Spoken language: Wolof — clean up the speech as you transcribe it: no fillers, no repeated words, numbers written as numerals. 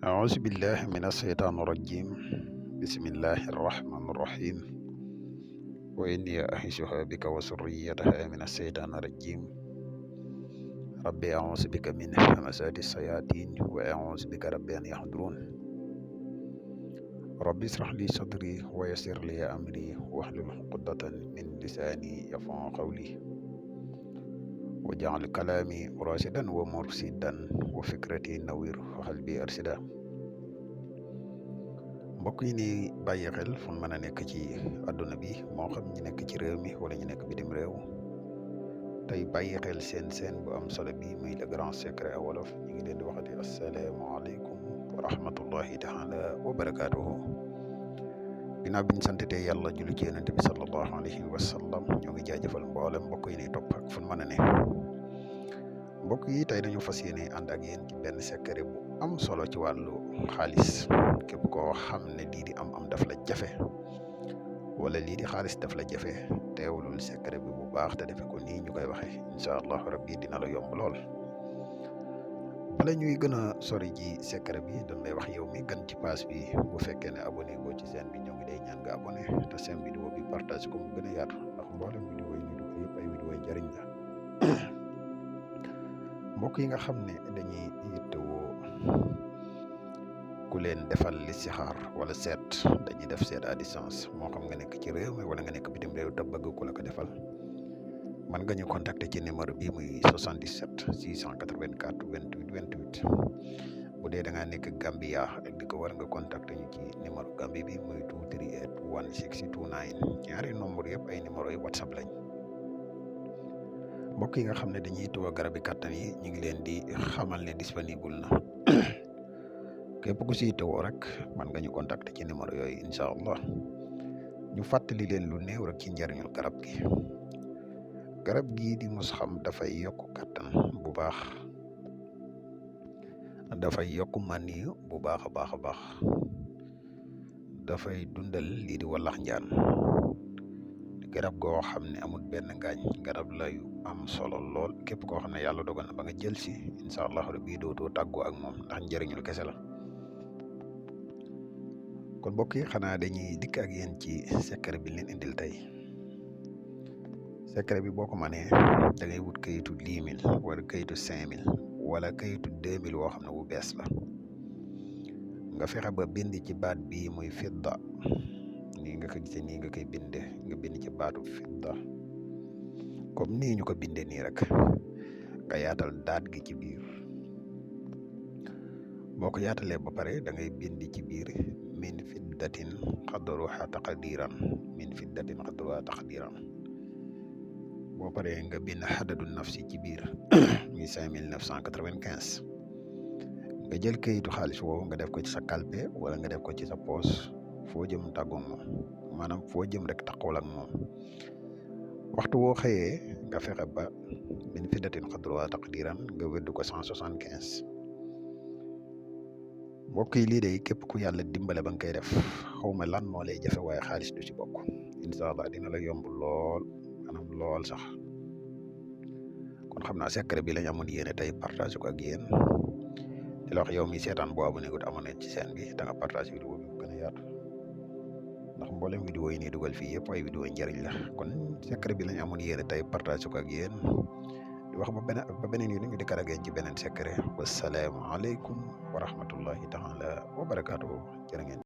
أعوذ بالله من الشيطان الرجيم. بسم الله الرحمن الرحيم. وإني أعيذها بك وذريتها من الشيطان الرجيم. ربي أعوذ بك من همزات الشياطين وأعوذ بك ربي أن يحضرون. ربي اشرح لي صدري ويسر لي أمري واحلل عقدة من لساني يفقهوا قولي واجعل كلامي راشدا ومرشدا وفكرتي نوير وقلبي أرشدا. mbokk yi ni bàyyi xel fu mën a nekk ci àdduna bi moo xam ñu nekk ci réew mi wala ñu nekk bitim réew tey bàyyi xel seen bu am solo bi muy le grand secret wolof ñu ngi leen di waxati asalaamaaleykum wa rahmatullahi taala wa barakaatuhu. ginnaaw bi ñu santatee yàlla julli ci yonent bi sallallahu alayhi wa sallam ñoo ngi jaajëfal mboolem mbokk yi ni topp ak fu mën a ne. mbokk yi tey dañu fas yéene ànd ak yéen ci benn secret bu am solo ci wàllu xaalis. képp koo xam ne lii di am daf la jafe wala lii di xaalis daf la jafe teewlul secret bi bu baax te defe ko nii ñu koy waxee incha allahu rabbi dina la yomb lool. bala ñuy gën a sori ci secret bi dañ lay wax yow mi gën ci page bi bu fekkee ne abonné ko ci chaîne bi ñoo ngi day ñaan nga abonné te seen vidéo bi partage ko mu gën a yaatu ndax mboolem vidéo yi ñu dugg yëpp ay vidéo yi njëriñ la. mbokk yi nga xam ne dañuy yittewoo ku leen defal listixaar wala seet dañuy def seet à distance moo xam nga nekk ci réew mi wala nga nekk bitim réew te bëgg ku la ko defal man nga ñu contacter ci numéro bi muy 77 684 28 28 bu dee da ngaa nekk Gambia ak di ko war nga contacter ñu ci numéro Gambie bi muy 238 1629 ñaari nombre yëpp ay numéro yu WhatsApp lañ. mbokk yi nga xam ne dañuy tuwa garabi kàttan yi ñu ngi leen di xamal ne disponible na. képp ku si teewoo rek man nga ñu contacter ci numéro yooyu incha allah ñu fàttali leen lu néew rek ci njëriñul garab gii di mos xam dafay yokk kattan bu baax dafay yokk maniyu bu baax a baax dafay dundal lii di wallax njaan garab goo xam ne amul benn ngaañ garab la yu am solo lool képp koo xam ne yàlla dogal na ba nga jël si incha allah rabbi dootoo tàggoo ak moom ndax njëriñul kese la. kon mbokk yi xanaa dañuy dikk ak yéen ci secret bi leen indil tey secret bi boo ko mënee da ngay wut kayitu 10 000 wala kayitu 5 000 wala kayitu 2 000 woo xam ne bu bees la nga fexe ba bind ci baat bii muy fidda nii nga ko gisee nii nga koy binde nga bind ci baatu fidda comme nii ñu ko binde nii rek nga yaatal daat gi ci biir boo ko yaatalee ba pare da ngay bind ci biir min fiddatin qadruha taqdiran boo paree nga bind xadadu nafsi ci biir muy 5995 nga jël kayitu xaalis woowu nga def ko ci sa kalpe wala nga def ko ci sa poos foo jëm tàggoog moom maanaam foo jëm rek taxawal ak moom waxtu woo xëyee nga fexe ba min fiddatin qadruha taqdiran nga wéddu ko 175. mbokk yi lii de képp ku yàlla dimbale ba nga koy def xaw ma lan moo lay jafe waaye xaalis du ci bokk incha allah dina la yomb lool maanaam lool sax kon xam naa secret bi lañ amoon yéene tey partage ko ak yéen di la wax yow mi seetaan boo abonné gut amoon ci chaîne bi da nga partage vidéo bi bu gën a yaatu ndax mboolem vidéo yi nii dugal fii yëpp ay vidéo njëriñ la kon secret bi lañ amoon yéene tey partage ko ak yéen di wax ba beneen yoon ñu di karageen ci beneen secret wasalaamu aleykum wa rahmatullahi taala wa barakaatuhu jërë ngeen